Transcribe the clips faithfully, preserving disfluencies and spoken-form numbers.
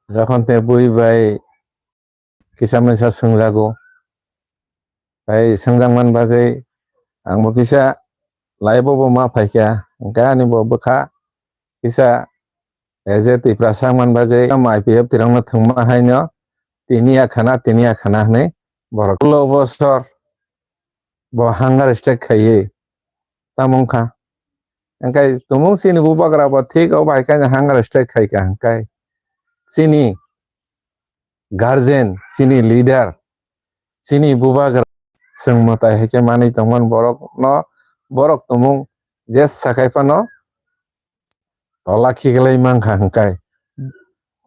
Jokhon te bui bai kisa misa swngjago. Tai swngjak man bagwi ang bo kisa live o bo ma phaikha. Hwnkhe ani bo bwkha kisa as a Tiprasa man bagwi tamo I P F Tirokno thwngma haino tini ya khana, tini ya khana hwnwi borok lo bosor bo hunger strike khaiwi tamo wngkha. Hwnkhe tumung chini bubagra bo thik o bai khe hunger strike khaikha hwnkhe chini guardian, chini leader, chini bubagra chwng mwtai hai khe manwi tongmani borokno, borok tumung jesa khai phano tola khiklai mankha hwnkhe.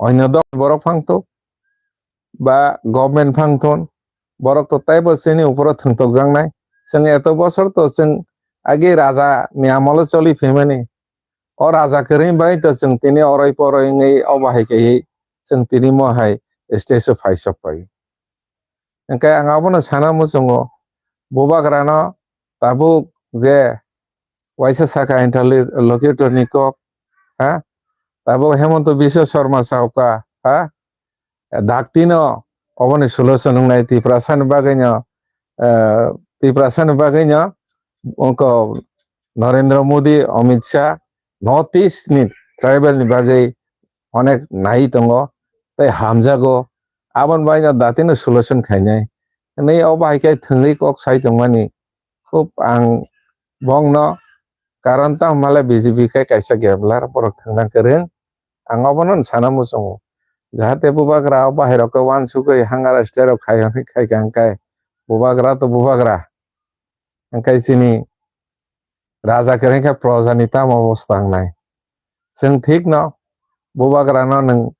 Oino dok borok phang tuk ba government phang thun, borok to taibo chini uporo thwngtokjaknai. Chwng eto bosor to chwng agi raja ni amolo choli phaimani. O raja kwrwi bai to chwng tini oroi poroi wngwi o bahai kaiwi chwng tini mo hai stage o phai sok pai. Hwnkhe ang abono sana muchungo, bubagrano tabuk je waisa saka interlocutor ni kok, ha? Tabuk Hemanta Biswa Sarma saukha, ha? Daktino oboni solution wngnai Tiprasani bagwino, eh, Tiprasani bagwino wngkha Narendra Modi, Amit Shah, North East ni tribal ni bagwi onek nai tongo, tei hamjago, aboni bagwino daktino solution khainai. Hwnwi o bahai khe thwngwi kok sai tongmani. Khub ang bongno karon tamo hwnle B J P khe kaisa gambler, borok thwngna kwrwng. Ang obono sana muchungo. Jahate bubagra o bahai rok khe uansugwi hunger strike rok khai hwnwi khai kha hwnkhe bubagra to bubagra. Hwnkhe chini raja kwrwng khe proja ni tamo obostha wngnai. Chwng thik no bubagra no nwng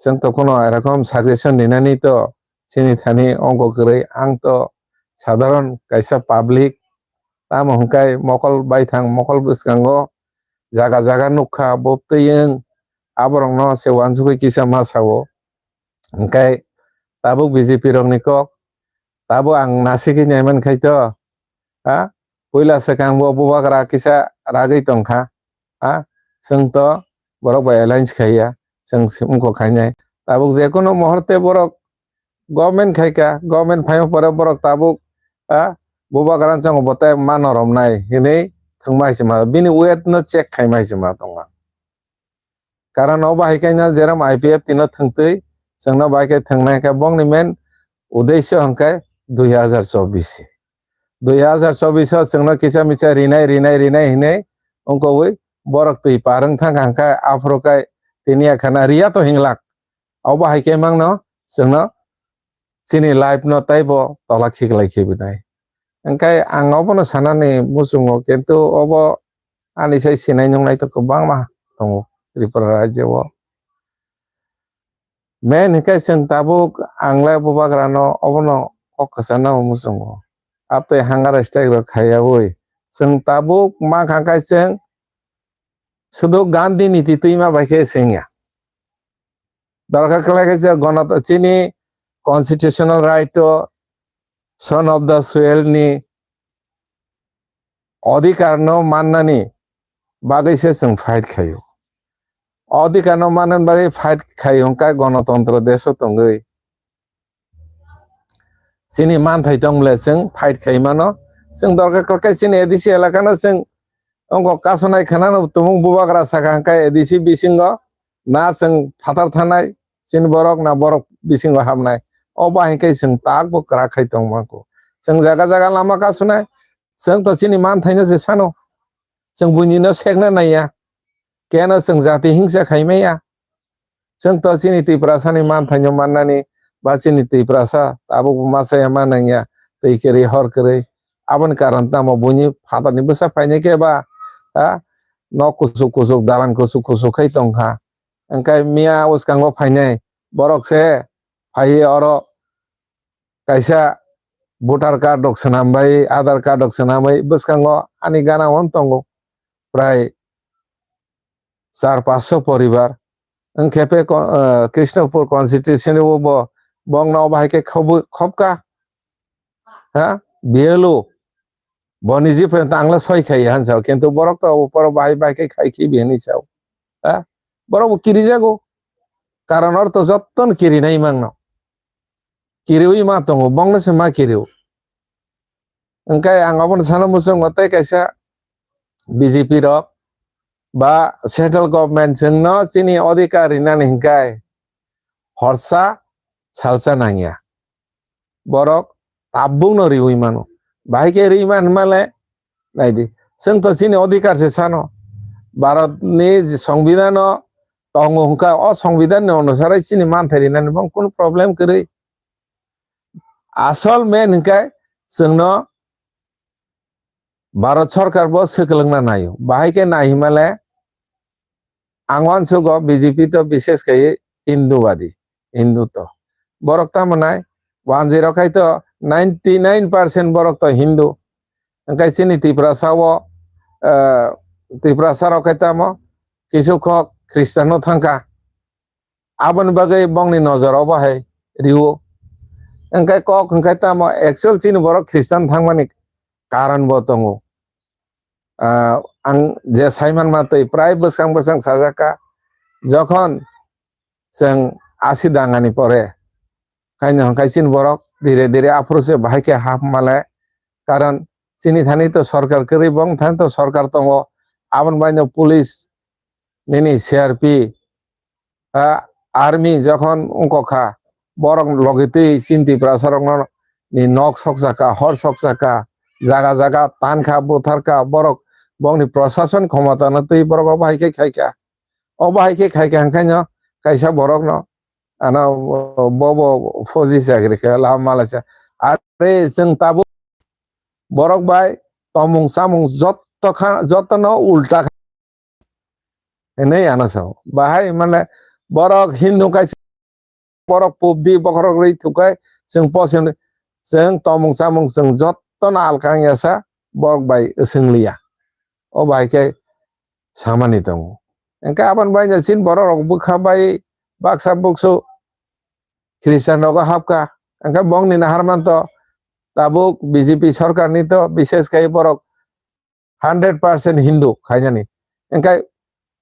chwng to kuno erokom suggestion rinani to chini thani ongko kwrwi, ang to sadharon kaisa public, tamo hwnkhe mokol baithang mokol bwskango jaga jaga nukha bo twi wng aborokno se uansugwi kisa ma sao. Hwnkhe tabuk B J P rokni kok, tabuk ang nasigwi naiman khai to, ha? Puila swkang bo bubagra kisa ragwi tongkha, ha? Chwng to borok bai alliance khaiya, chwng wngkok khainai. Tabuk jekunu muhurte borok government khaika, government phaima pore borok tabuk, ha? Bubagra chwng bo tei ma noromnai hinwi thwngma hai se ma, bini weight no check khaima hai se ma tongo. Karon o bahai khe no jeram I P F T no thwngtwi, chwngno bahai khe thwngnai khe bongni main uddesho hwnkhe dui hazar chobbish. Dui hazar chobbish o chwngno kisa misa rinai, rinai, rinai hinwi wngkogwi borok twi par wng thang kha hwnkhe aphuru khe tini ya khana riya to hinglak. O bahai khe mangno chwngno chini life no teibo tola khiklai khibinai. Hwnkhe ang obono sanani muchungo, kintu obo ani sai sinai nungnai to kwbangma tongo Tripura rajyo o. Main hwnkhe chwng tabuk ang le bubagrano obono kok kwchana muchungo. Abtwi hunger strike rok khaiyaui chwng tabuk ma kha khe chwng sudu Gandhi niti twima bai khe sengya. Dorkar khlai khe je gonoto-, chini constitutional right o son of the soil ni odhikar no mannani bagwi se chwng fight khaio. Odhikar no mannani bagwi fight khaio hwnkhe gonotontro desh o tongwi. Chini manthai tong bole chwng fight khai mano. Chwng dorkar khe chini A D C elaka no chwng wngkok kasonai khwnano tumung bubagra sakha hwnkhe A D C bisingo na chwng phatar thanai chini borok na borok bisingo hamnai. O bahai khe chwng tak bo kwrak khai tong mangkho. Chwng jaga jaga lama kasonai chwng to chini manthaino se sano. Chwng buini no sekna naiya. Keno chwng jati hingsa khai maya. Chwng to chini Tiprasa ni manthaino mannani ba chini Tiprasa tabuk bo masa ya ma nangya. Twi kwrwi hor kwrwi. Aboni karon tamo buini phatarni bwsa phainai khe ba, ha? Nok kuchuk kuchuk, dalan kuchuk kuchuk khai tongkha. Hwnkhe miya bwskango phainai borok se phaiwi oro kaisa voter card rok swnambai, Aadhaar card rok swnamwi bwskango ani gana hwn tongo prai char paanch sho poribar. Wngkhe pe ko-, eh, Krishnapur constituency o bo bongno bahai khe khobu-, khobka. Ha? B L O. Boni je phe tangla soi khai han sao, kintu borok to upor bahai bahai khe khai khi bini sao. Ha? Borok bo kiri jago. Karon ortho jotton kirinai mangno. Kiriwi ma tongo, bongno se ma kiriw. Hwnkhe ang obono sana muchungo tei kaisa B J P rok ba central government chwngno chini odhikar rinani hwnkhe horsa salsa nangya. Borok tabukno riwi mano. Bahai khe riwi man hwnmale, naidi. Chwng to chini odhikar se sano. Bharatni je songbidano tongo hwnkha, o songbidanni onusare chini manthai rinani bo kunu problem kwrwi. Asol main hwnkhe chwngno Bharat Sarkar bo swkwlwngna naio. Bahai khe nai hwnmale ang uansugo B J P to bishesh khe Hindubadi, Hindu to. Borok tamo nai one zero khai to ninety nine percent borok to Hindu. Hwnkhe chini Tiprasa o, eh, Tiprasa rok khai tamo kisu khok Christian no thangkha. Aboni bagwi bongni nojor obo hai riwo. Hwnkhe kok hwnkhe tamo actual chini borok Christian thangmani karon bo tongo. Ah, ang je saiman ma twi prai bwskang bwskang sajak kha, jokhon chwng asi dangani pore, khaino hwnkhe chini borok dire dire aphuru se bahai khe hap male, karon chini thani to sorkar kwrwi, bong thani to sorkar tongo, aboni baino police nini C R P, ah, army jokhon wngkha, borok logi twi chini Tiprasa rokno ni nok sokjaka, hor sokjaka, jaga jaga tankha, butharkha, borok bongni prosason khomota no twi borok obo hai khe khaikha. Obo hai khe khaikha hwnkhaino kaisa borokno ano bo bo fauji chakri khe lama malaisa. Are chwng tabuk borok bai tomung samung jotto kha, jotto no ulta hinwi ano sao. Bahai mane borok Hindu kaisa borok pubdi bokhorok rwi thukai chwng posin chwng tomung samung chwng jottono alkang yasa borok bai swng liya. O bahai khe samani tongo. Hwnkhe aboni baino chini borok rok bwkha bai baksa buksu Christian rogo hapkha. Hwnkhe bongni nahar manto tabuk B J P sorkarni to bishesh khai borok hundred percent Hindu khainani. Hwnkhe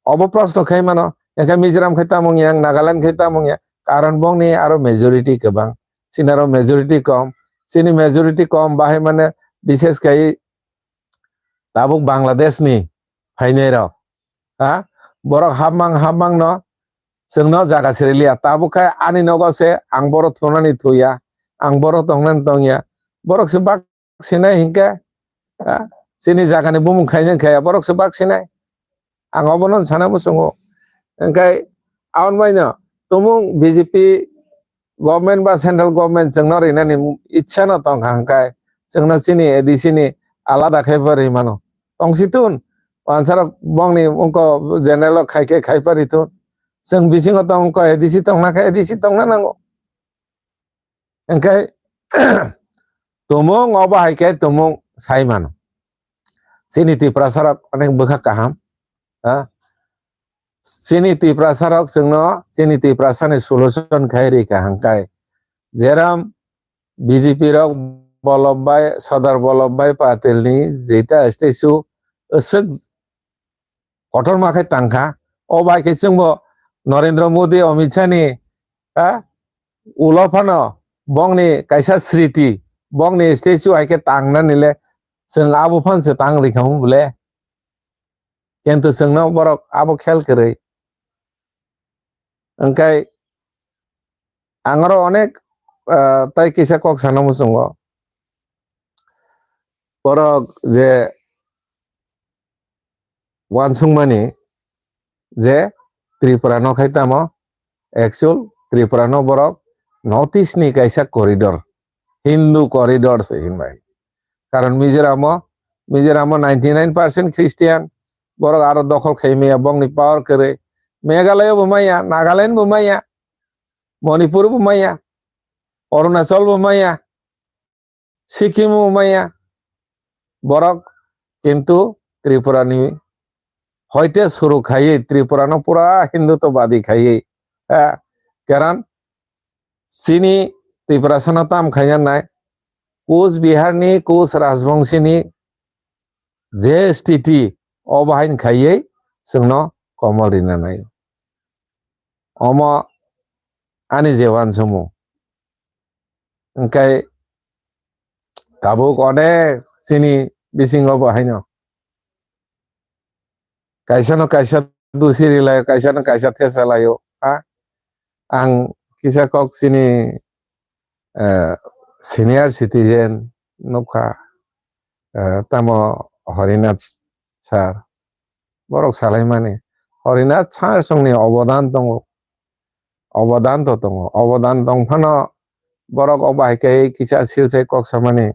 obo proshno khai mano, hwnkhe Mizoram khai tamo wngya, Nagaland khai tamo wngya, karon bongni aro majority kwbang, chini aro majority kom, chini majority kom bahai mane bishesh khai tabuk Bangladesh ni phainai rok, ha, borok hapmang hapmang no chwngno jaga siriliya, tabuk khai ani nogo se ang boro thunani thuya, ang boro tongnani tongya, borok se bak sinai hinkhe, ah, chini jagani bumung khaina hinkhe borok se bak sinai. Ang obono sana muchungo. Hwnkhe aboni baino tumung B J P government ba central government chwngno rinani ichha no tongkha hwnkhe chwngno chini A D C ni alada khai pha ri mano. Tongsi tun, wansarok bongni wngko general o khai khe khai pha ri tun. Chwng bisingo tong wngko A D C tongna khe A D C tongna nango. Hwnkhe tumung obo hai khe tumung sai mano. Chini Tiprasa rok onek bwkha kaham. Ha? Chini Tiprasa rok chwngno chini Tiprasa ni solution khai ri kaham kai. Jeram B J P rok Bolobhai, Sardar Bolobhai Patil ni jeta statue aswk kotorma khe tangkha. O bai khe chwngbo Narendra Modi, Amit Shah ni, ha, ulo phano bongni kaisa sriti, bongni statue hai khe tangnani le chwng abo phan se tang rikha hwn bole. Kintu chwngno borok abo khel kwrwi. Hwnkhe ang oro onek, ah, tai kisa kok sana muchungo. Borok je uansukmani je Tripura no khai tamo, actual Tripura no borok North East ni kaisa corridor, Hindu corridor se hinbai. Karon Mizoram o, Mizoram o ninety nine percent Christian, borok aro dokhol khai maya, bongni power kwrwi. Meghalaya bo maya, Nagaland bo maya, Manipur bo maya, Arunachal bo maya, Sikkim o maya, borok kintu Tripura ni hoite suru khaiwi Tripura no pura Hindu to badi khaiwi, ha, karon chini Tiprasa no tam khaina nai, Kuch Bihar ni Kuch Rajbongshi ni je sthiti o bahain khaiwi chwngno komol rina nai. Omo ani je uansukmung. Hwnkhe tabuk onek chini bisingo bo haino kaisa no kaisa dusi rilai, kaisa no kaisa thesa laio, ha? Ang kisa kok chini, eh, senior citizen nukha, eh, tamo Horinath sir, borok salaimani. Horinath sir songni obodan tongo, obodan to tongo, obodan tongphano borok o bai khe kisa silsai kok samani,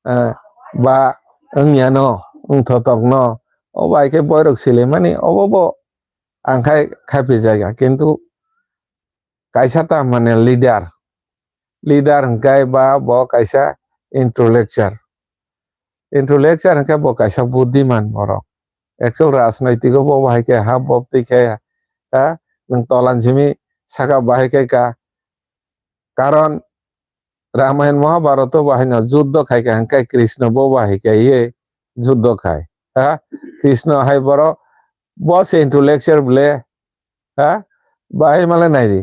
eh, ba wngya no, wngthotok no, o bai khe boirok silaimani, obo bo ang khai, khaipijak ya. Kintu kaisa ta mane leader, leader hwnkhe ba bo kaisa intellectual, intellectual hwnkhe bo kaisa budhiman borok. Actual rajnoitiko bo bahai khe ha, bo twi khe ha, nwng tolan simi saka bahai khe ka, karon Ramayan Mahabharato bo haino juddho khai kha, hwnkhe Krishna bo bai hai khe ye juddho khai. Ha? Krishna hai borok bo se intellectual ble. Ha? Bahai male nai di.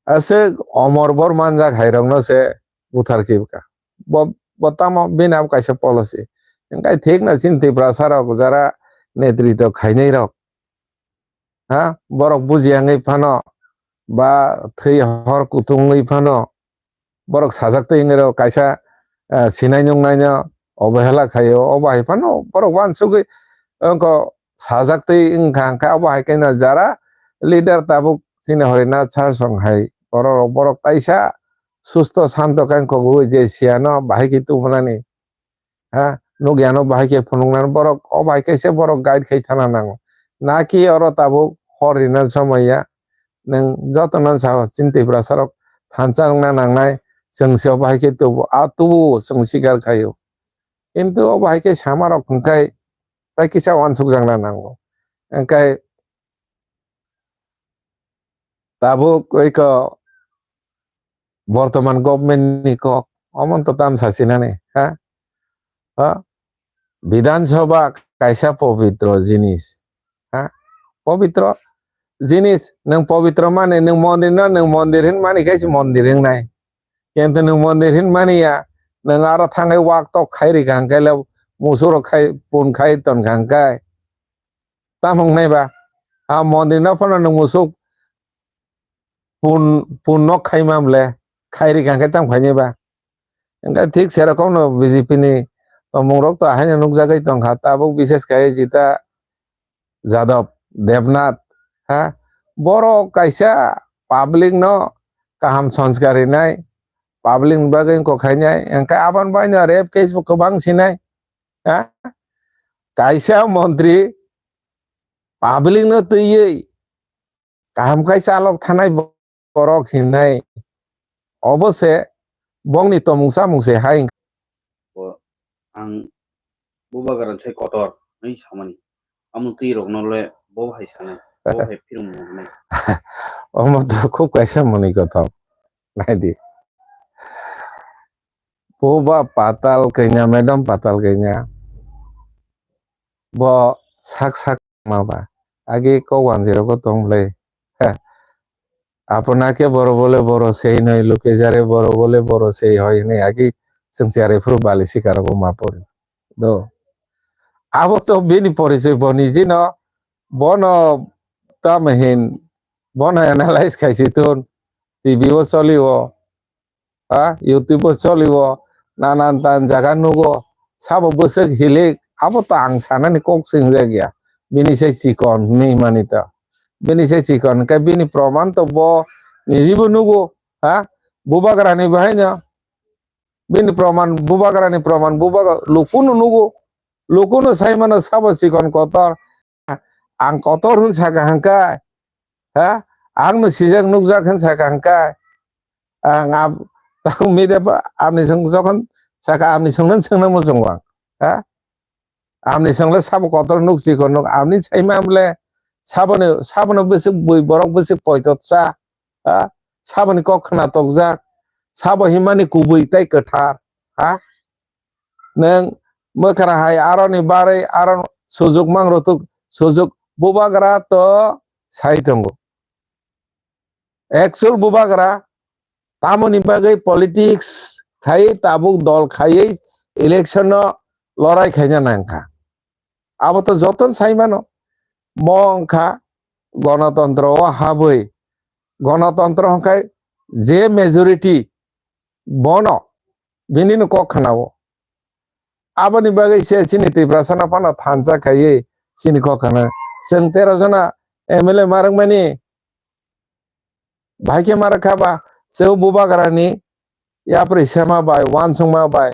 Aswk omor bor manjak hai rok no se buthar khe ka. Bo, bo tamo bini abo kaisa policy. Hwnkhe thik na chini Tiprasa rok jara netritw khainai rok. Ha, borok buji wngwi phano, ba thwi hor kutung wngwi phano, borok sajak twi wngwi rw kaisa, eh, sinai nuknaino obehela khaio, obo hai phano borok uansugwi wngkha sajak twi wngkha, hwnkhe obo hai kheno jara leader tabuk chini Horinath sir song hai borok, borok taisa susto santo khe wngkha je siyano bahai khe tubunani. Ha, nukya no bahai khe phunuknani borok, o bahai khe se borok guide khai thana nango. Na ki oro tabuk hor rina somoi ya, nwng joto no sao chini Tiprasa rok thansa wngna nangnai, chwng se o bahai khe tubu, a tubu chwng sikar khaio. Kintu o bahai khe sama rok hwnkhe tai kisa uansuk jakna nango. Hwnkhe tabuk oi ko bortoman government ni kok, omo to tam sasinani, ha? Ha? Bidhan Sabha kaisa pobitro jinis, ha? Pobitro jinis, nwng pobitro mani, nwng mondir no, nwng mondir hin mani khe se mondir wngnai. Kintu nwng mondir hin mani ya, nwng aro thangwi wak tok khai rikha hwnkhe le musuk rok khai, pun khai ton kha hwnkhe. Tamo wngnai ba? A mondir no phano nwng musuk pun, pun nok khaima ble khai rikha hwnkhe tamo khainai ba? Hwnkhe thik serokom no B J P ni tongmung rok to haino nukjagwi tongkha, tabuk bishes khai Jita Jadab, Debnath, ha? Borok kaisa public no kaham sanskar rinai, public ni bagwi wngkok khainai, hwnkhe aboni bai no rape case bo kwbang sinai, ha? Kaisa montri public no twiwi kaham khai chalok thanai borok hinai. Obo se bongni tomung chamung se hai. Bo ang bubagra sai kotor hwnwi samani. Amo twi rokno le bo hai sanai, bo hai phirung nai. Omo to khub kaisa mani kotor. Nai di. Buba Patal kanya, madam Patal kanya. Bo sak sak ma ba. Agi kok wanjwi rogo tong ble. Ha. Apna ke boro bole boro sei noi, luke jare boro bole boro sei hoi hinwi agi chwng chare phuru bali sikarogo ma pori. Do. Abo to bini porichoi bo niji no, bono tamo hin, bono analyze khai si tun, T V o choli o, ha, YouTube o choli o, nanan tan jaga nugo, sabo bwswk hilik, abo to ang sanani kok swngjak ya. Bini se chikon hinwi mani to. Bini se chikon, hwnkhe bini proman to bo nijibo nugo, ha, bubagrani bahaino. Bini proman, bubagrani proman, bubagra, lukuno nugo, lukuno saimano sabo chikon kotor. Ang kotor hwn saka hwnkhe, ha? Ang no sijak nukjak hwn saka hwnkhe, ang ab-, tang media ba amni song jokhon saka amni songno songno muchungo ang, ha? Amni songno sabo kotor nuk chikon nuk amni saima amle saboni, saboni bwswk bui borok bwswk poito cha, ha? Saboni kok khna tokjak, sabo himani kubui tei kwthar, ha? Nwng mwkhra hai aroni barwi aro sujuk mang rwtuk, sujuk bubagra to sai tongo. Actual bubagra tamoni bagwi politics khai, tabuk dol khaiwi election no lorai khaina nangkha. Abo to joton sai mano. Mo wngkha gonotontro o habwi, gonotontro hwnkhe je majority bono bini no kok khna o. Aboni bagwi se chini Tiprasa no phano thansa khaiwi chini kok khna. Chwng tero jona M L A ma rwngmani bahai khe ma rwkha ba, se o bubagra ni yapri sema bai, wansukma bai.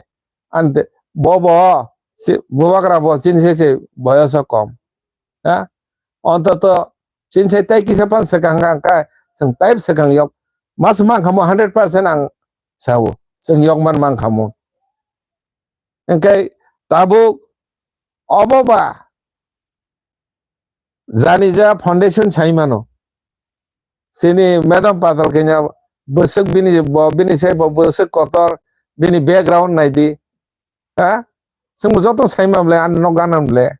Ante bo bo si bubagra bo chini se se boyoso kom. Ha? Ontoto chini se tei kisa pan swkang kha, kha, chwng tei swkang yok. Mas mang kha mo hundred percent ang sao. Chwng yok man mang kha mo. Hwnkhe tabuk obo ba jani ja foundation sai mano. Chini madam patal kenya bwswk bini bo, bini sai bo bwswk kotor, bini background nai di. Ha? Chwng bo joto sai ma ble, ani nok gana ble.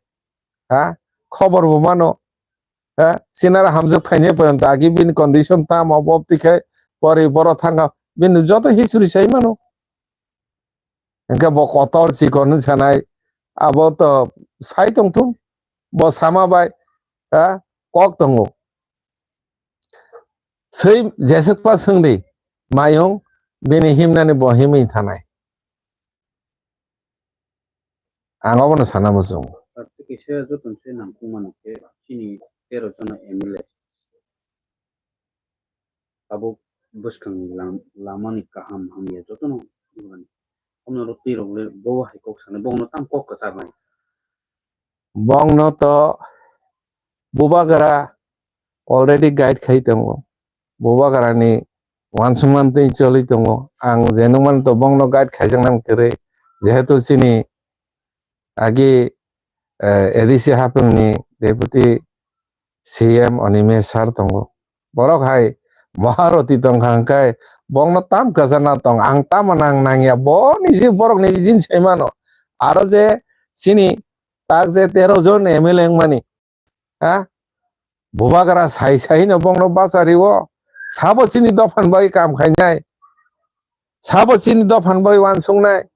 Ha? Khobor bo mano. Ha? Sinara hamjwk phainai porjonto agi bini condition tamo bo twi khai pori boro thanga bini joto history sai mano. Hwnkhe bo kotor chikon wng sanai, abo to sai tongthung, bo sama bai, ha, kok tongo. Swi jeswkpa swngdi, mayung bini himnani bo himwi thanai. Ang obono sana muchungo. Tabuk kisa jotono se nangkukmano khe chini tero jona M L A. Tabuk bwskangni lam-, lamani kaham hamya jotono nuknani. Omno rw twi rok le bo hai kok sanai, bongno tam kok kwcharnai. Bongno to bubagra already guide khai tongo. Bubagrani wansukmani twi choli tongo. Ang je nukmani to bongno guide khaijaknani kwrwi. Jehetu chini agi, eh, A D C hapungni Deputy C M Animesh sir tongo. Borok hai Maharoti tongkha hwnkhe bongno tam kwcharna tong, ang tamo nang nangya, bo niji borok niji sai mano. Aro je chini tak je tero jon M L A wngmani, ha? Bubagra sai sai no bongno bachario, sabo chini dophan bai kam khainai, sabo chini dophan bai wansuknai,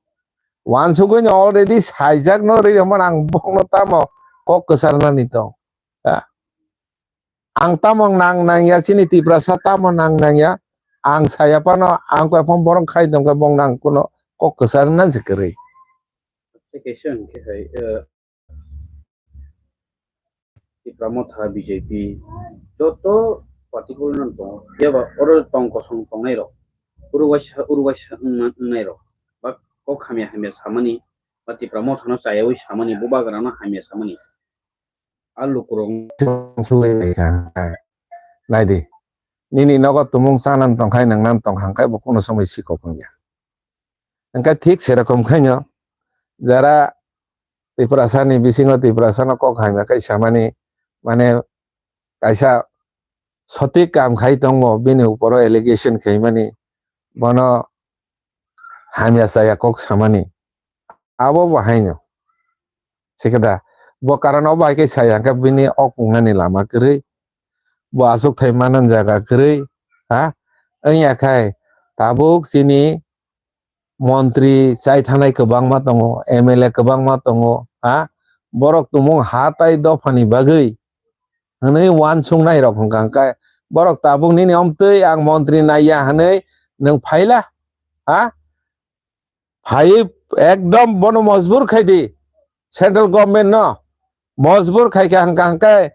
wansugwi no already saijak no ri hwnba ang bongno tamo kok kwcharnani tong, ha? Ang tamo nang nangya, chini Tiprasa tamo nang nangya, ang saya phano, ang koi phano borok khai tongkhe bongno ang kuno kok kwcharnani se kwrwi. Tei kaisa hwnkhe hai, eh, Tipra Motha, B J P, joto party-o no tongo. Phiya ba oro tong kosong tongnai rok, oro waisa, oro waisa wngma, wngnai rok, ba kok hamya hamya samani, ba Tipra Motha no chayawi samani, bubagra no hamya samani. A lukurok sugwi lai kha. Nai di, nini nogo tumung chanan tong khai, nang nan tong hang khai, bo kuno somoi sikok wngya. Hwnkhe thik se rokom khaino, jara Tiprasani bisingo Tiprasano kok hamya khai samani, mane kaisa sotik kam khai tongmo, bini uporo allegation khaimani, bono hamya chaya kok samani, abo bo haino. Sikhe da, bo karon o bai khe saya hwnkhe bini ok wngnani lama kwrwi, bo achukthai manna jaga kwrwi, ha? Wngya khai tabuk chini montri chai thanai kwbangma tongo, M L A kwbangma tongo, ha? Borok tumung ha tai dophani bagwi hwnwi wansuknai rok hwnkha hwnkhe borok tabuk nini omtwi ang montri naiya hwnwi nwng phaila, ha? Phaiwi ekdom bono mojbur khai di, central government no mojbur khai kha hwnkha hwnkhe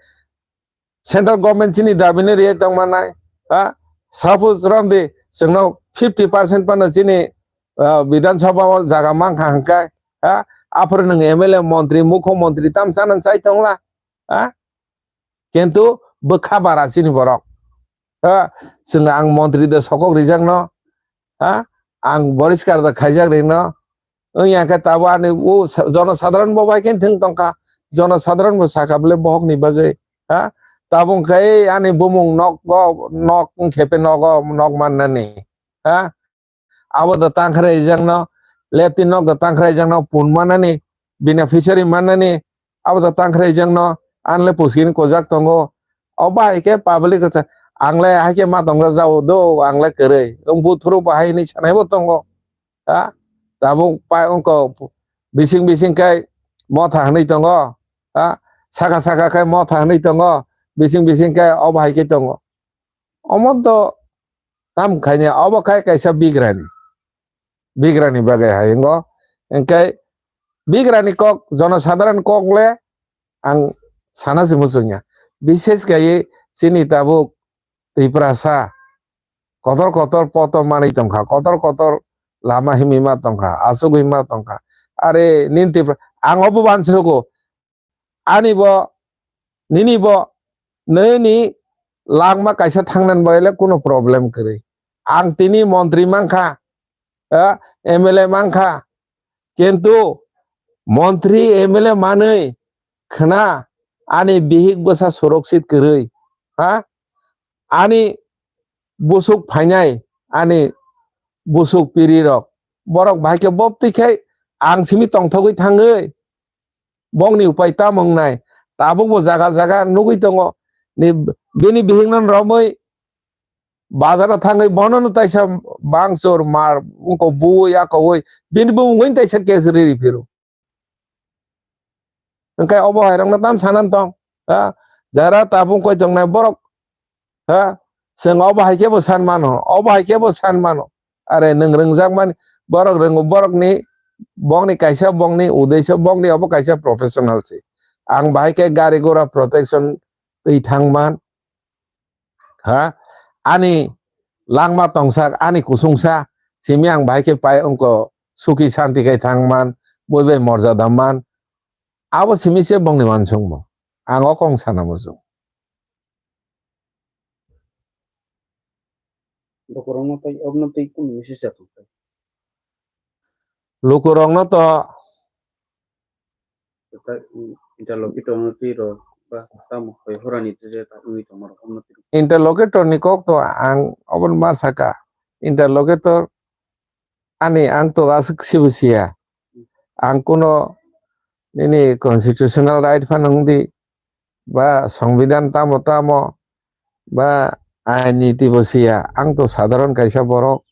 central government chini dabi no rwi tongmanai, ha? Suppose romdi chwngno fifty percent phano chini, ah, Bidhan Sabha o jaga mankha hwnkhe, ha? Aphuru nwng M L A, montri, mukho montri tam chana chai tongla, ha? Kintu bwkha bara chini borok. Ha, chwng ang montri de sokok rijak no, ha, ang boriskar de khaijak ri no. Wngya khe tabuk ani o sa-, jono sadharan bo bai khe thwng tongkha, jono sadharan bo sakha bole bohok ni bagwi, ha, tabuk khe ani bumung nok go, nok wngkhe pe nogo nok mannani, ha. Abo da tangkhrai jakno, lepti nok da tangkhrai jakno pun manani, beneficiary manani, abo da tangkhrai jakno, anle puskini kojak tongo. O bai khe public khe Ang le hai khe ma tong jak do, ang le kwrwi. Wng buthuru bo hai hwnwi sanai bo tongo. Ha? Tabuk pai wngkha bising bising khe motha hwnwi tongo. Ha? Saka saka khe motha hwnwi tongo. Bising bising khe obo hai khe tongo. Omo to tam khaini obo khai kaisa bigrani. Bigrani bagwi hai wngo. Hwnkhe bigrani kok, jonosadharan kok le ang sana se muchungya. Bishes kaiwi chini tabuk Tiprasa kotor kotor poto manwi tongkha, kotor kotor lama himwi ma tongkha, asugwi ma tongkha. Are nini Tipra-, ang obo uansugo, ani bo, nini bo, nini langma kaisa thangnan bagwi le kuno problem kwrwi. Ang tini montri mankha, eh, M L A mankha, kintu montri M L A manwi khna ani bihik bwsa surakshit kwrwi, ha? Ani busuk phainai, ani busuk piri rok, borok bahai khe boptwi khai ang simi tongthogwi thangwi, bongni upai tamo wngnai? Tabuk bo jaga jaga nugwi tongo, ni bini bihikno romwi bazaro thangwi bonono taisa bangchor mar wngkok buwi akowi bini bumungwi taisa case riri phiro. Hwnkhe obo hai rokno tam sanan tong, ha? Jara tabuk koi tongnai borok, ha? Chwng obo hai khe bo san mano, obo hai khe bo san mano. Are nwng rwngjak mani, borok rwngo, borokni, bongni kaisa bongni udeisyo, bongni obo kaisa professional se. Ang bahai khe gari gora protection twi thang man. Ha? Ani langma tongsak, ani kusungsa, simi ang bahai khe pai wngko suki santi khai thang man, bui bai morjada man. Abo simi se bongni uansukmung. Ang o kong sana muchung. Lukurokno tei obno tei kunu message ya tongthai. Lukurokno to Tei, mm, interlocutor no twi rw ba tamo hoi horani twi je ta wngwi tongma rok omno twi. Interlocutor ni kok to ang obon ma saka. Interlocutor ani ang to aswk sibo siya. Ang kuno nini constitutional right phano wngdi ba songbidan tamo tamo ba ain niti bo siya. Ang to sadharon kaisa borok.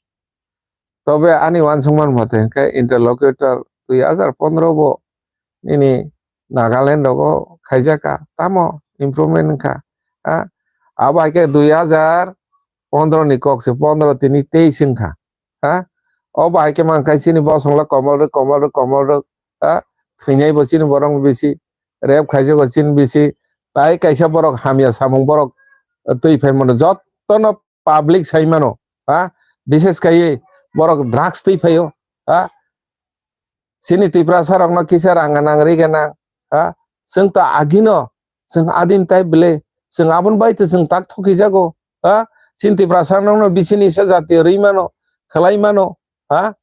Tobe ani uansukmani mote hwnkhe interlocutor dui hajar pondro bo nini Nagaland rogo khaijaka, tamo improvement wngkha, ha? Abo hai khe dui hajar pondro ni kok se, pondro tini teis wngkha, ha? Obo hai khe mankha chini bosongla komol rwk, komol rwk, komol rwk, ha? Thwinai bo chini borok bisi, rape khaijago chini bisi, tai kaisa borok hamya samung borok twi phai mano, jotono public sai mano, ha? Bishes khaiwi borok drugs twi phaio, ha? Chini Tiprasa rokno kisa rang nang, ri nang, ha? Chwng ta agino, chwng adim tai bwle, chwng aboni bai to chwng tak thokijago, ha? Chini Tiprasa rokno bisi nisa jati rwi mano, khlai mano, ha?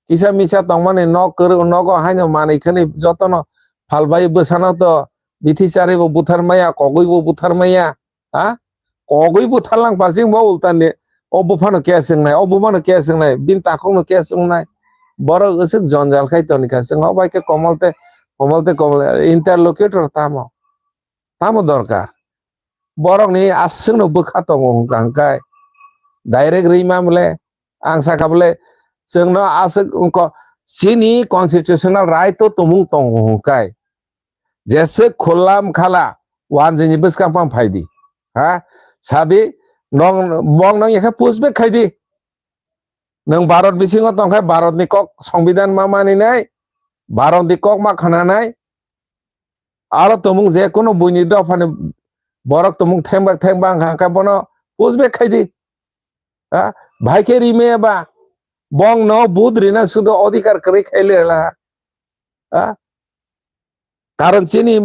Kisa misa tongmani nok kwrwi, nogo haino manwi khani jotono phalbai bwsano to bithi charibo buthar maya, kogwibo buthar maya, ha? Kogwi buthar lang pasing bo ultani, o buphano case wngnai, o bumano case wngnai, bini takhukno case wngnai. Borok aswk jonjal khai toni kha, chwng o bai khe komol tei, komol tei komol interlocutor tamo, tamo dorkar. Borokni aswkno bwkha tongo hwnkha hwnkhe direct rwi ma bwle, ang sakha bwle, chwngno aswk wngkha, chini constitutional right to tumung tongo hwnkhe, jesa khulam khala wanjini bwskang phang phaidi, ha? Sadi, nong, bong nong yakhe push back khaidi. Nwng Bharat bisingo tongkhe Bharatni kok songbidan ma maninai, Bharatni kok ma khananai, aro tumung je kunu buini dophani borok tumung thengbak thengbak hwnkha hwnkhe bono push back khaidi. Ha? Bhai khe rimaya ba, bong no vote rina sudo odhikar kwrwi khai le la. Ha? Karon chini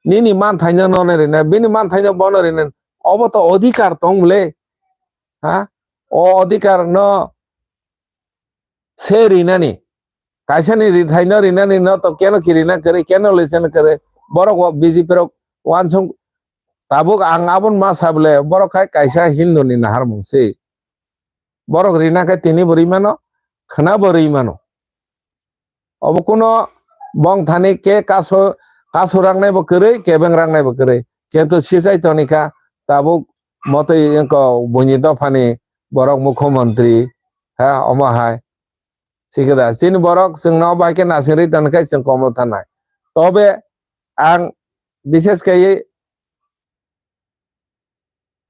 nini manthaino nono rina, bini manthaino bono rina, obo to odhikar tong bwle. Ha? O odhikar no se rinani, kaisani rithaino rinani no to keno kirina kwrwi, keno lesson kwrwi, borok o B J P rok uansuk tabuk ang aboni ma sa bwle, borok khai kaisa Hindu ni naharmung se. Borok rina khe tini bo rwi mano, khwna bo rwi mano. Obo kuno bong thani ke kaso, kaso rangnai bo kwrwi, kebeng rangnai bo kwrwi. Kintu sichai toni kha, tabuk motwi wngkha buini dophani borok mukhyamantri, ha, omo hai. Sikhe da, chini borok chwngno bai khe nasingri tongkhe chwng komo thanai. Tobe ang bishesh kaiwi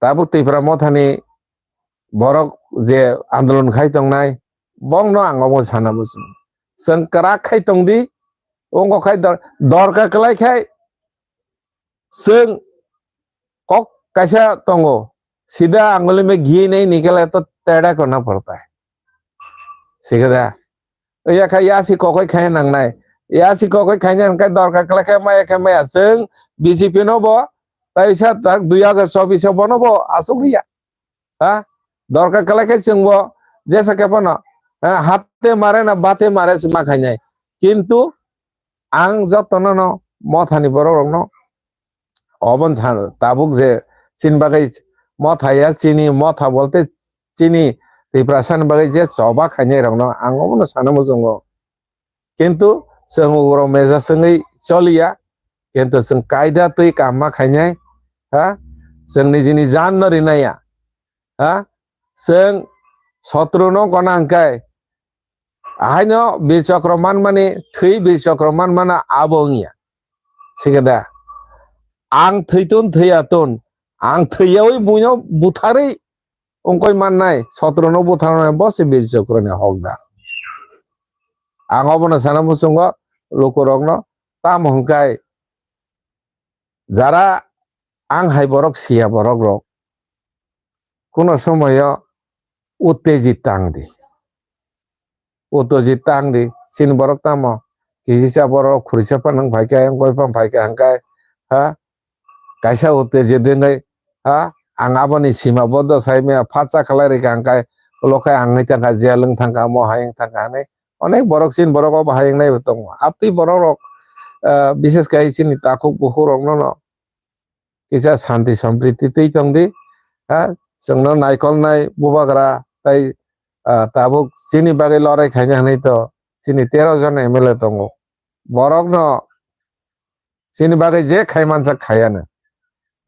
tabuk Tipra Mothani borok je andolon khai tongnai, bongno ang obo sana muchungo. Chwng kwrak khai tongdi, ongo khai dor-, dorkar kwlai khai chwng kok kaisa tongo, sida anguli me ghee nahi nikale to tera karna padta hai. Sikhe da. Iya kha yasi kokoi khaina nangnai. Yasi kokoi khaina hwnkhe dorkar kwlai khe maya khe maya chwng B J P no bo taisa tak dui hazar chobbish o bono bo aswk riya. Ha? Dorkar kwlai khe chwng bo jesa khe phano, ha, hatte mare na bate mare se ma khainai. Kintu ang jotono no mothani borok rokno obon san tabuk je chini bagwi motha ya, chini motha bolte chini Tiprasa ni bagwi je choba khainai rokno ang obono sana muchungo. Kintu chwng ugro meja chwngwi choliya, kintu chwng kaida twi kamma khainai, ha? Chwng nijini jan no rinaiya, ha? Chwng sotro no gona hwnkhe, ahaino Bir Chokro manmani, thwi Bir Chokro manmana abo wngya. Sikhe da, ang thwi tun, thwi ya tun, ang thwi yaui buino butharwi wngkoi mannai, sotro no butharnai, bo se Bir Chokro ni hokdar. Ang obono sana muchungo lukurokno, tamo hwnkhe jara ang hai borok siya borok rok, kuno somoyo uttejit tang di. Uttejit tang di, chini borok tamo kisisa borok khurisa phano wng phaikha, wngkoi phano phaikha hwnkhe, ha? Kaisa uttejit wngwi, ha? Ang aboni sima boddo sai maya phatsa khlai rikha hwnkhe, ulo khe ang wngwi thangkha, jail wng thangkha, omo hai wng thangkha hwnwi. Onek borok chini borok o bahai wngnai bo tongo. Aptwi borok rok, ah, bishesh khai chini takhuk bukhuk rok no, no kisa shanti sampriti twi tong di. Ha, chwngno naikolnai bubagra tai, ah, tabuk chini bagwi lorai khaina hwnwi to chini tero jon M L A tongo. Borok no chini bagwi je khai manjak khayano.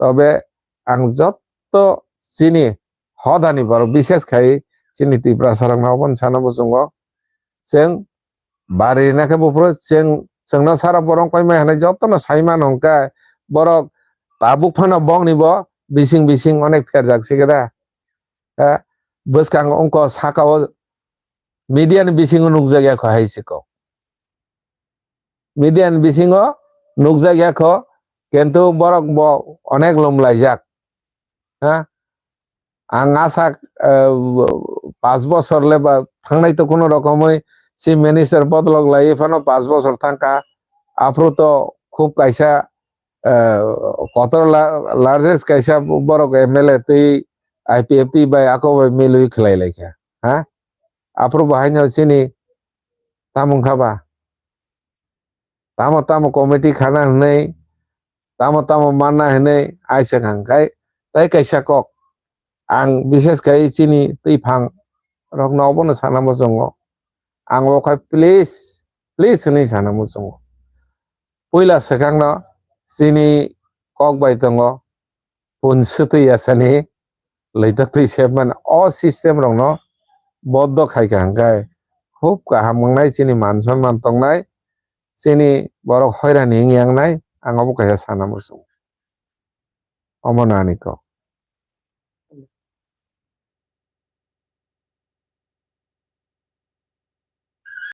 Tobe ang jotto chini hodani borok, bishesh khai chini Tiprasa rokno obono sana muchungo. Chwng bari rina khe buphuru chwng, chwngno sara borok koi mai hwnwi jotono sai mano hwnkhe borok tabuk phano bongni bo bising bising onek pherjak sikhe da. Ha, bwskango wngkha sakao media ni bisingo nukjakya kho hai se kok. Media ni bisingo nukjakya kho, kintu borok bo onek lum laijak. Ha? Ang asa, eh, paanch bosor le ba thangnai to kuno rokomoi chief minister bodolok laiwi phano paanch bosor thangkha. Aphuru to khub kaisa, eh, kotor la-, largest kaisa borok M L A twi I P F T bai ako bai milwi khlai laikha. Ha? Aphuru bo haino chini tamo wngkha ba? Tamo tamo committee khana hwnwi, tamo tamo manna hwnwi aisa kha hwnkhai tai kaisa kok. Ang bishesh khai chini twiphang rokno obono sana muchungo. Ang o khai please, please hwnwi sana muchungo. Puila swkangno chini kok bai tongo, pun swtwi yasani laitok twi sepman o system rokno boddo khaikha hwnkhe khub kaham wngnai, chini man sonman tongnai, chini borok hoirani wngya wngnai, ang obo kaisa sana muchungo. Omo nani kok.